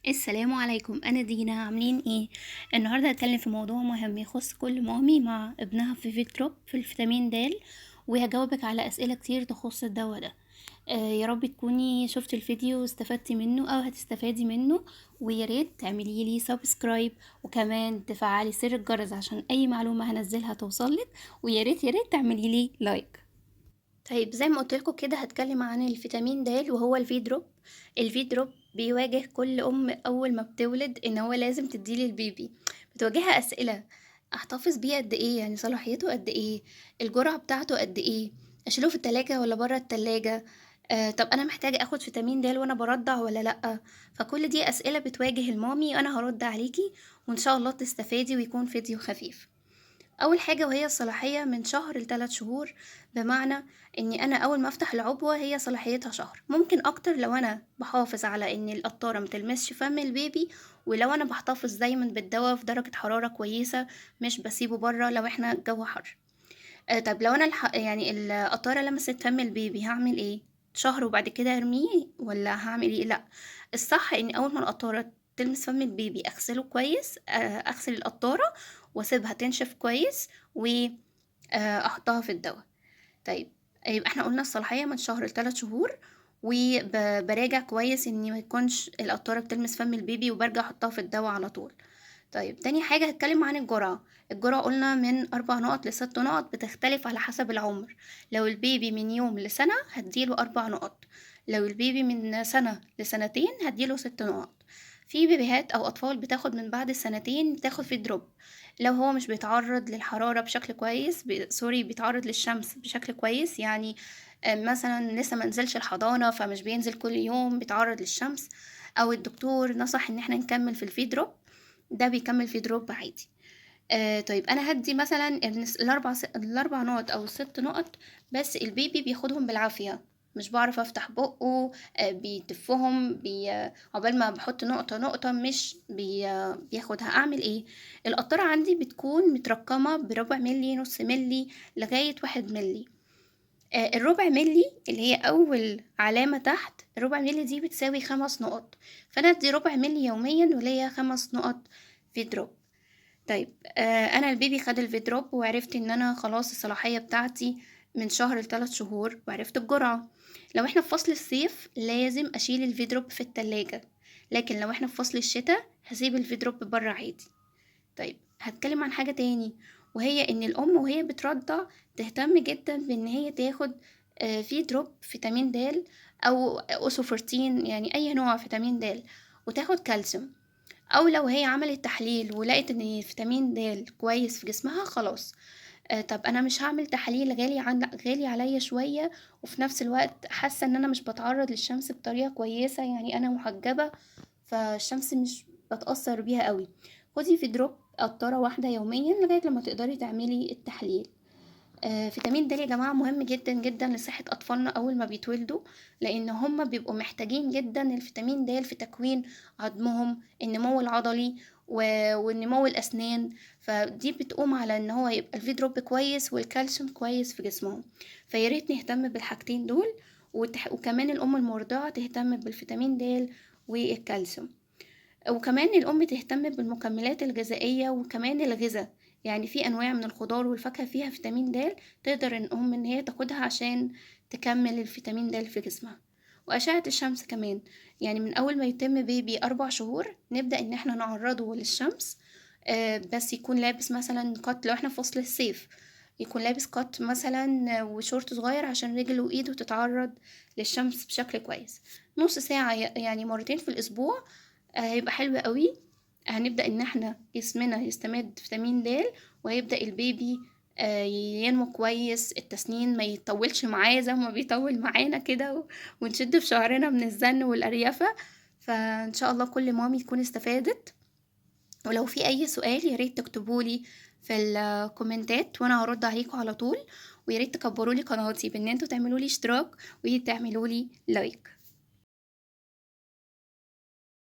السلام عليكم، انا دينا. عاملين ايه؟ النهارده هتكلم في موضوع مهم يخص كل mommy مع ابنها في Vidrop في الفيتامين د، وهجاوبك على اسئله كتير تخص الدواء ده. يا رب تكوني شفت الفيديو واستفدتي منه او هتستفادي منه، ويا ريت تعملي لي subscribe وكمان تفعلي زر الجرس عشان اي معلومه هنزلها توصلك، ويا ريت يا ريت تعملي لي like. طيب زي ما قلت لكم كده هتكلم عن الفيتامين د وهو ال Vidrop. ال Vidrop بيواجه كل ام اول ما بتولد ان هو لازم تديه لل baby، بتواجهها اسئله: احتفظ بيه قد ايه؟ يعني صلاحيته قد ايه؟ الجرعه بتاعته قد ايه؟ اشيله في التلاجة ولا بره التلاجة؟ طب انا محتاجه اخد فيتامين د وانا برضع ولا لا؟ فكل دي اسئله بتواجه ال mommy، وانا هرد عليكي وان شاء الله تستفادي ويكون فيديو خفيف. اول حاجه وهي الصلاحيه من شهر لثلاث شهور، بمعنى اني انا اول ما افتح العبوه هي صلاحيتها شهر، ممكن اكتر لو انا بحافظ على ان القطاره متلمسش فم ال baby، ولو انا بحتفظ دايما بالدواء في درجه حراره كويسه، مش بسيبه بره لو احنا الجو حر. طب لو انا يعني القطاره لمست فم ال baby هعمل ايه؟ شهر وبعد كده ارميه ولا هعمل ايه؟ لا، الصح ان اول ما القطاره تلمس فم ال baby اغسله كويس، اغسل القطاره واسيبها تنشف كويس واحطها في الدواء. طيب يبقى احنا قلنا الصلاحيه من شهر لثلاث شهور، وبراجع كويس ان ما يكونش القطاره بتلمس فم ال baby، وبرجع احطها في الدواء على طول. طيب تاني حاجه هتكلم عن الجرعه. الجرعه قلنا من 4 نقط ل6 نقط، بتختلف على حسب العمر. لو ال baby من يوم لسنه هديله 4 نقط، لو ال baby من سنه لسنتين هديله 6 نقط. في بيبيهات او اطفال بتاخد من بعد السنتين بتاخد Vidrop، لو هو مش بيتعرض للحراره بشكل كويس، sorry بيتعرض للشمس بشكل كويس، يعني مثلا لسه ما نزلش الحضانه فمش بينزل كل يوم بيتعرض للشمس، او الدكتور نصح ان احنا نكمل في ال Vidrop ده، بيكمل Vidrop عادي. طيب انا هدي مثلا الاربع نقط او 6 نقط، بس ال baby بياخدهم بالعافيه، مش بعرف افتح بقه، بيتفهم، عقبال ما بحط نقطة نقطة مش بياخدها. اعمل ايه؟ القطرة عندي بتكون مترقمة بربع ملي، نص ملي، لغاية 1 ملي. الربع ملي اللي هي اول علامة تحت، الربع ملي دي بتساوي 5 نقط، فانا ادي ربع ملي يوميا وليا 5 نقط Vidrop. طيب انا ال baby خد ال Vidrop وعرفت ان انا خلاص الصلاحية بتاعتي من شهر لثلاث شهور، وعرفت الجرعة. لو احنا في فصل الصيف لازم اشيل ال Vidrop في التلاجة، لكن لو احنا في فصل الشتاء هسيب ال Vidrop بره عادي. طيب هتكلم عن حاجة تاني، وهي ان الام وهي بترضع تهتم جدا بان هي تاخد Vidrop فيتامين د او اوسوفورتين، يعني اي نوع فيتامين د، وتاخد كالسيوم. او لو هي عملت تحليل ولقت ان فيتامين د كويس في جسمها خلاص. طب انا مش هعمل تحاليل، غالي عليا شويه، وفي نفس الوقت حاسه ان انا مش بتعرض للشمس بطريقه كويسه، يعني انا محجبه فالشمس مش بتاثر بيها قوي. خدي Vidrop قطره واحده يوميا لغايه لما تقدري تعملي التحليل. فيتامين د يا جماعه مهم جدا جدا لصحه اطفالنا اول ما بيتولدوا، لان هم بيبقوا محتاجين جدا الفيتامين د في تكوين عظمهم، النمو العضلي والنمو الاسنان، فدي بتقوم على ان هو يبقى ال Vidrop كويس والكالسيوم كويس في جسمهم. فياريت نهتم بالحاجتين دول، وكمان الام المرضعه تهتم بالفيتامين د والكالسيوم، وكمان الام تهتم بالمكملات الغذائيه وكمان الغذاء. يعني في انواع من الخضار والفاكهه فيها فيتامين د، تقدر الام ان هي تاخدها عشان تكمل الفيتامين د في جسمها. واشعه الشمس كمان، يعني من اول ما يتم baby 4 شهور نبدا ان احنا نعرضه للشمس، بس يكون لابس مثلا قط، لو احنا في فصل الصيف يكون لابس قط مثلا وشورت صغير عشان رجله وايده تتعرض للشمس بشكل كويس. نص ساعه يعني مرتين في الاسبوع، هيبقى حلو قوي. هنبدأ ان احنا جسمنا يستمد فيتامين د، وهيبدأ ال baby ينمو كويس، التسنين ما يطولش معاه زي ما بيطول معانا كده ونشد في شعرنا من الزن والأريافة. فان شاء الله كل mommy تكون استفادت، ولو في اي سؤال يا ريت تكتبولي في الكومنتات وانا هرد عليكم على طول، ويا ريت تكبرولي قناتي بان انتوا تعملولي اشتراك وتعملولي like.